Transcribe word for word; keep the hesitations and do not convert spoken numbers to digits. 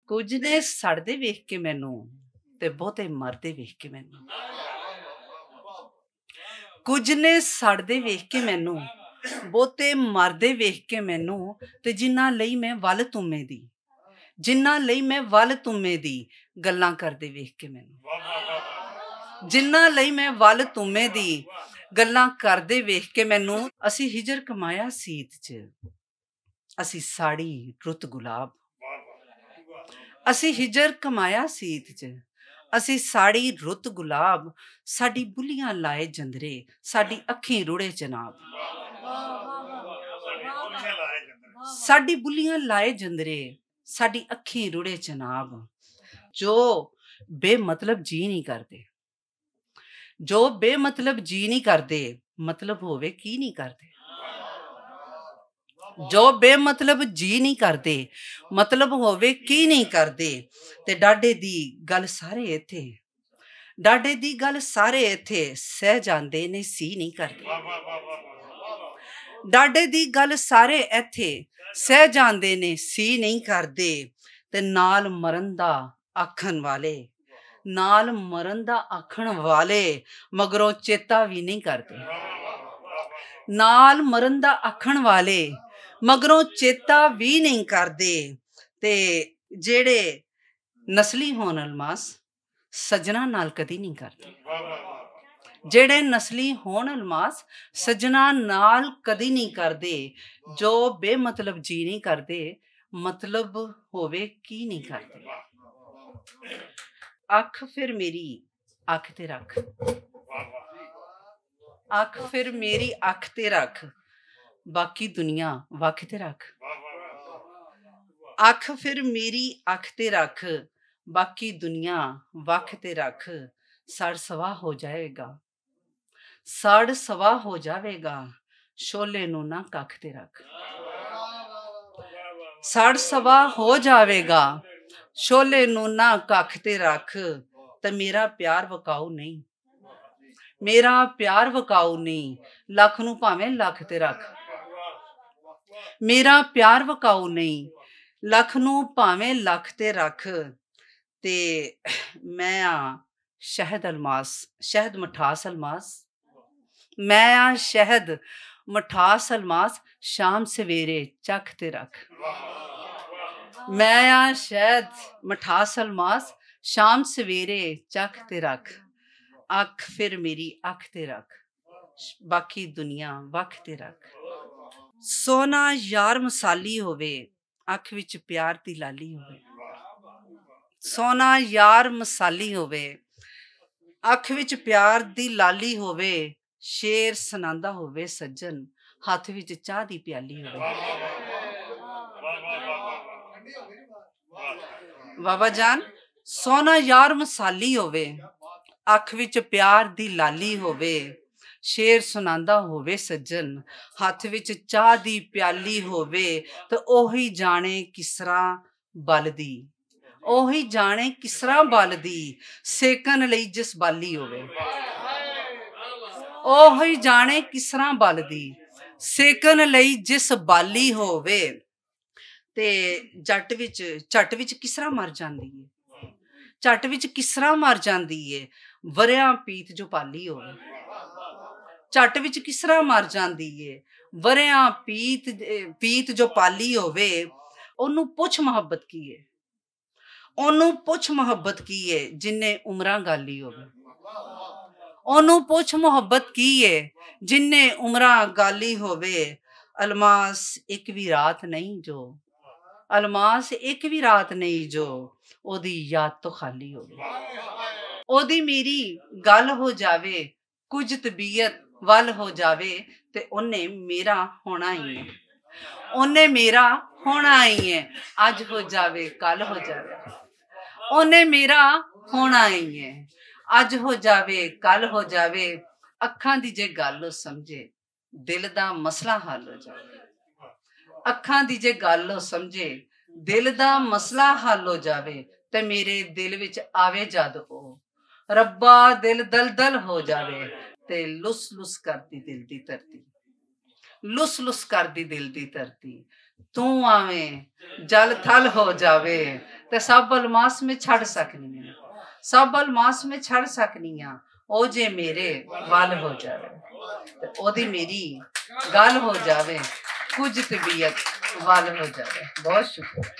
کچھ نے سڑدے ویکھ کے مینوں، تے بہتے مردے ویکھ کے مینوں۔ کچھ نے سڑدے ویکھ کے مینوں، بہتے مردے ویکھ کے مینوں، تے جنہاں لئی میں ول تمے دی، جنہاں لئی میں ول تمے دی گلاں کردے ویکھ کے مینوں، جنہاں لئی میں ول تمے دی گلاں کردے ویکھ کے مینوں۔ اسی ہجر کمایا سیت چ، اسی ساڑی رت گلاب۔ اسی ہجر کمایا سیت چ، اسی ساڑی رت گلاب۔ ساڈی بلیاں لائے جندرے، ساڈی اکھیں رڑے جناب۔ ساڈی بلیاں لائے جندرے، ساڈی اکھیں رڑے جناب۔ جو بے مطلب جی نہیں کردے، جو بے مطلب جی نہیں کردے، مطلب ہووے کی نہیں کردے۔ جو بے مطلب جی نہیں کردے، مطلب ہووے کی نہیں کردے۔ تے ڈاڈے دی گل سارے ایتھے، ڈاڈے دی گل سارے ایتھے سہ جاندے نے، سی نہیں کردے۔ ڈاڈے دی گل سارے ایتھے سہ جاندے نے، سی نہیں کردے۔ تے نال مرن دا آکھن والے، نال مرن دا آکھن والے، مگروں چیتا وی نہیں کردے۔ نال مرن دا آکھن والے، مگروں چیتا وی نہیں کردے۔ تے جیڑے نسلی ہون الماس، سجنا نال کدی نہیں کردے۔ جیڑے نسلی ہون الماس، سجنا نال کدی نہیں کردے۔ جو بے مطلب جی نہیں کردے، مطلب ہووے کی نہیں کردے۔ اکھ پھر میری اکھ تے رکھ، اکھ پھر میری اکھ تے رکھ، باقی دنیا وکھ تے رکھ۔ اکھ پھر میری اکھ تے رکھ، باقی دنیا وکھ تے رکھ۔ سڑ سوا ہو جائے گا، سڑ سوا ہو جاوے گا، شولے نوں نہ ککھ تے رکھ۔ سڑ سوا ہو جاوے گا، شولے نوں نہ ککھ تے رکھ۔ تے میرا پیار وکاؤ نہیں، میرا پیار وکاؤ نہیں، لکھ نوں بھاویں لکھ تے رکھ۔ میرا پیار وکاؤ نہیں، لکھ نوں بھاویں لکھ تے رکھ۔ تے میں آ شہد الماس، شہد مٹھاس الماس۔ میں آ شہد مٹھاس الماس، شام سویرے چکھ تے رکھ۔ میں آ شہد مٹھاس الماس، شام سویرے چکھ تے رکھ۔ اکھ پھر میری اکھ تے رکھ، باقی دنیا وکھ تے رکھ۔ سونا یار مثالی ہووے، اکھ وچ پیار دی لالی ہووے۔ سونا یار مثالی ہووے، اکھ وچ پیار دی لالی ہووے، شعر سناندا ہووے سجن، ہتھ وچ چاہ دی پیالی ہووے۔ بابا جان، سونا یار مثالی ہووے، اکھ وچ پیار دی لالی ہووے، شعر سناندا ہووے سجن، ہتھ وچ چاہ دی پیالی ہووے، تے اوہی جانے کس طرح بلدی، اوہی جانے کس طرح بلدی، سیکن لئی جس بالی ہووے۔ اوہی جانے کس طرح بلدی، سیکن لئی جس بالی ہووے۔ تے جٹ وچ، جٹ وچ کس طرح مر جاندی ہے، جٹ وچ کس طرح مر جاندی ہے، وریاں پیت جو پالی ہووے۔ جٹ وچ کس طرح مر جاندی ہے، وریاں پیت، پیت جو پالی ہووے۔ اونوں پوچھ محبت کی ہے، اونوں پوچھ محبت کی ہے، جن نے عمراں گالی ہووے۔ اونوں پوچھ محبت کی ہے، جن نے عمراں گالی ہووے۔ الماس ایک بھی رات نہیں جو، الماس ایک بھی رات نہیں جو اودی یاد تو خالی ہووے۔ اودی میری گل ہو جاوے، کچھ طبیعت ول ہو جاوے، تے اونے میرا ہونا ہی ہے۔ اونے میرا ہونا ہی ہے۔ اج ہو جاوے، کل ہو جاوے، اونے میرا ہونا ہی ہے۔ اج ہو جاوے، کل ہو جاوے، اکھاں دی جے گل ہو سمجھے، دل دا مسئلہ حل ہو جاوے۔ اکھاں دی جے گل ہو سمجھے، دل دا مسئلہ حل ہو جاوے، تے میرے دل وچ آوے جد او، ربا دل دلدل ہو جاوے، تے لس لس کردی دل دی دھرتی، لس لس کردی دل دی دھرتی۔ توں آویں، جل تھل ہو جاوے، تے سب الماس میں چھڑ سکنی آں۔ سب الماس میں چھڑ سکنی آں، او جے میرے ول ہو جاوے۔ تے او دی میری گل ہو جاوے، کچھ طبیعت ول ہو جاوے۔ بہت شکریہ۔